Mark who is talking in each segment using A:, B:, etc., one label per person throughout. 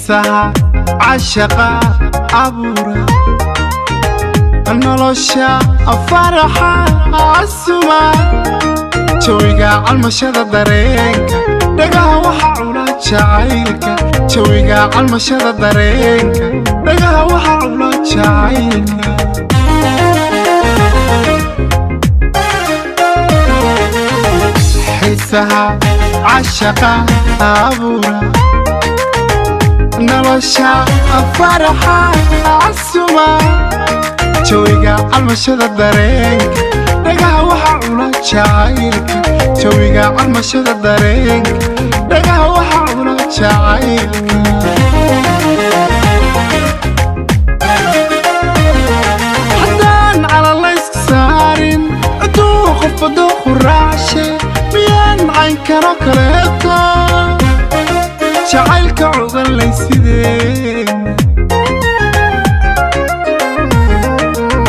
A: Xiisaha cashaqa abuura, nolosha faraxa casuma, jawiga calmashada dareenka, dhagaha waxa cula jacaylka. Jawiga calmashada dareenka, dhagaha waxa cula jacaylka. Xiisaha cashaqa abuura, nolosha faraxa casuma, jawiga calmashada dareenka, dhagaha waxa cula jacaylka. Jawiga calmashada dareenka, dhagaha waxa cula jacaylka. Haddaan calalayska saarin ciduu qofba dooqu raacshe, miyaan caynkano kaleeto jacaylka cuganlay sideen?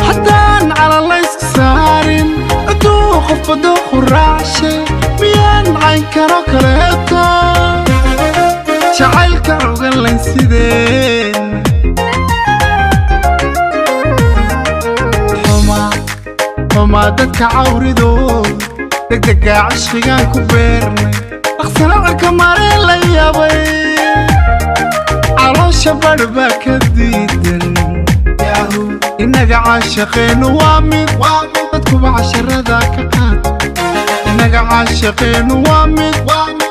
A: Haddaan calalayska saarin ciduu qofba dooqu raacshe, miyaan caynkano kaleeto jacaylka cuganlay sideen? Xumaa dadka cawridood, degdegaa cishqigaan ku beernay, dhaqsana cirka maree la yaabay, caloosha badh baa ka diidan. Innaga caashaqeennu waa mid, dadkuba casharada ka qaato. Innaga caashaqeennu waa mid,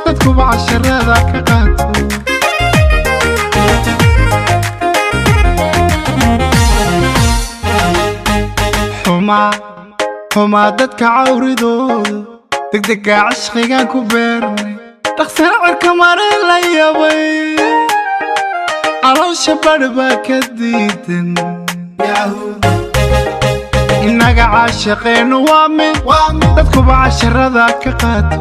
A: dadkuba casharada ka qaato. Xumaa xumaa dadka cawridooda, degdegaa cishqigaan ku beernay, dhaqsana cirka maree la yabay, caloosha badh baa ka diidan. Innaga caashaqeennu waa mid, dadkuba casharada ka qaato.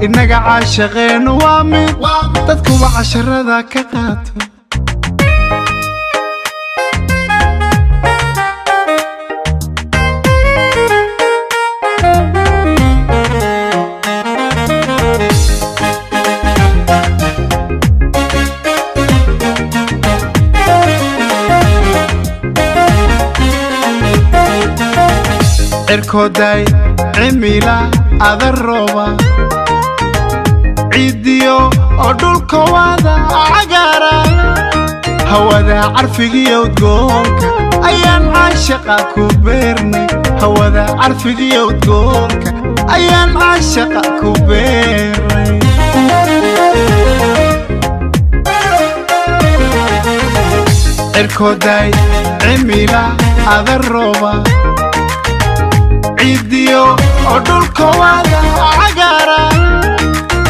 A: Innaga caashaqeennu waa mid, dadkuba casharada ka qaato. Cirkooday cimila ada rooba, ciiddiyo oo dhulka wada cagaara, hawada carfigiyo udgoonka ayaan caashaqa ku beernay. Hawada carfigiyo udgoonka ayaan caashaqa ku beernay. Cirkooday cimila ada rooba, ciiddiyo oo dhulka wada cagaara,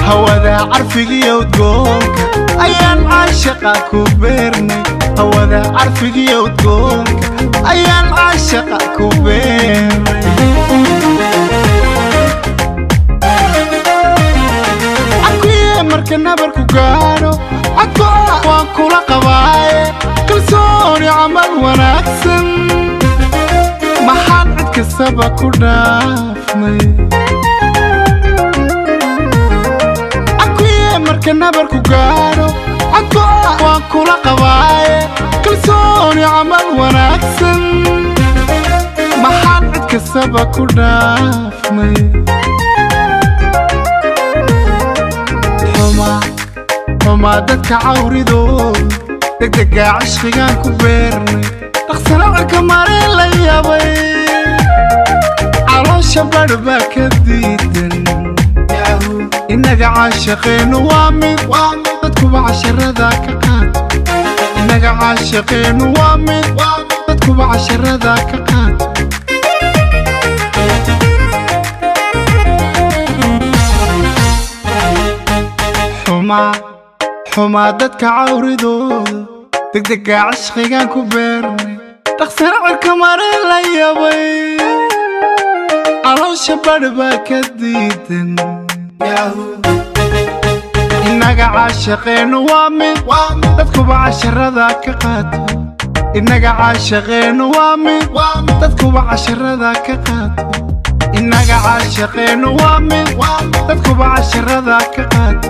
A: hawada carfigiyo udgoonka ayaan caashaqa ku beernay. Hawada carfigiyo udgoonka ayaan caashaqa ku beernay. Cabkiye marka nabarku gaadho, cadgoa waan kula qabaaye, kalsooni camal wanaagsan maxaan cid kastaba ku dhaafnay? Cabkiye marka nabarku gaadho, cadgoa waan kula qabaaye, kalsooni camal wanaagsan maxaan cid kastaba ku dhaafnay? Xumaa dadka cawridooda, degdegaa cishqigaan ku beernay, dhaqsana cirka maree la yaabay, caloosha badh baa ka diidan. Innaga caashaqeennu waa mid, dadkuba casharada ka qaato. Innaga caashaqeennu waa mid, dadkuba casharada ka qaato. Xumaa xumaa dadka cawridooda, degdegaa cishqigaan ku beernay, dhaqsana cirka maree la yabay, caloosha badh baa ka diidan. Innaga caashaqeennu waa mid, dadkuba casharada ka qaato. Innaga caashaqeennu waa mid, dadkuba casharada ka qaato. Innaga caashaqeennu waa mid, dadkuba casharada ka qaato.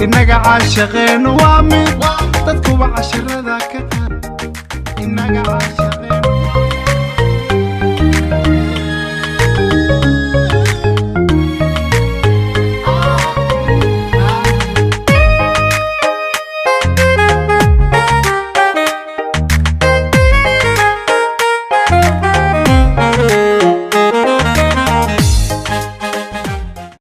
A: Innaga caashaqeennu waa mid. Dadkuba casharada ka qaad. Inaga caashaqeenu.